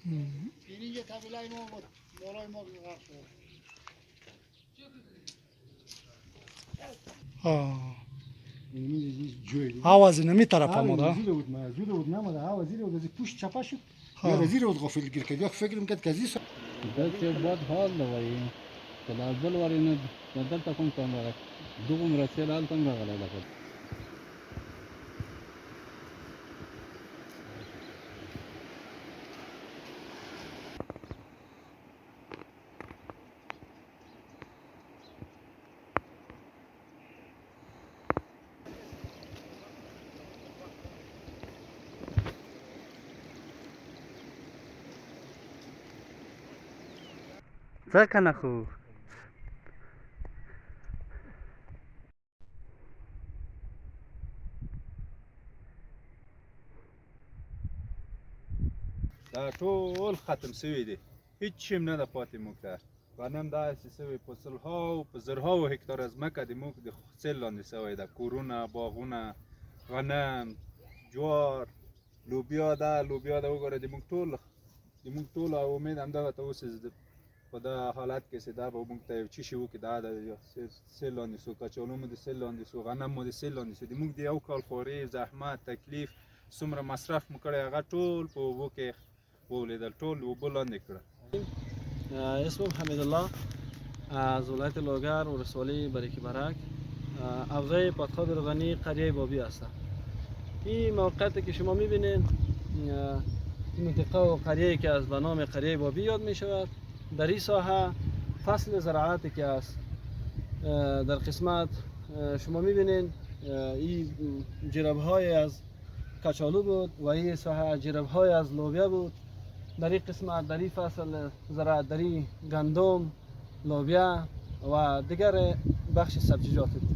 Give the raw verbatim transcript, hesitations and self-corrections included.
Hı. Birinci tabelay mı oldu? Molay mı oldu? Ha. Awa zî nemî tarafa ma da. Zî lewt ma, zî lewt nama da. Awa zî lewt zî puşt çapa şi. Ha. Ya da zî lewt gafil gir ked. Ya fikrim ked kezî sa. Dest ya bad hal da vayî. Kela bel varî ne, ne del takon kan da. Dugum resel al kan da gala da. Sakana xo. Da tol xetim sivê de. Hiç çim ne da patê mukta. Xenem da esi sivê, pisilha û pizirha û hektar ezmeka dimûk di sêlan di sewê de. Kuruna, baxuna, xenem, cuar, lobya da, lobya da û gore dimûk tol. Dimûk tol a umêd em da veta û siz di. Xweda halat kese da ba û mûk te çişi û ki da da ya. Sê, sêlan di so, kaçolû mu di sêlan di so, xenem mu di sêlan di so. Dimûk di ew kal xorî, zehmet, teklîf, sumre masraf mu kare, axa tol po bu ke. Bo lê del tol û bu landê kira. Ee, ismim Hamidullah, ee, ez welatê Logar û Reswalî Berîkî Berak. Ee, evzayê Patxabir Xanî Qeryayê Babî asta. Î mewqetê ki şima mîbînin, ee, mintîqa û qeryayê ki ez be namê Qeryayê Babî yad mîşewet. Derî sahe feslê zeraetê ki ez, ee, der qismet, ee, şima mîbînin, ee, î cêrebhayê ez kaçalû bût, weyî saha cêrebhayê ez lobya bût. Derî qisma, derî fesil zira derî gandum, lobya ve digerê bexşî sebzîcatî bût.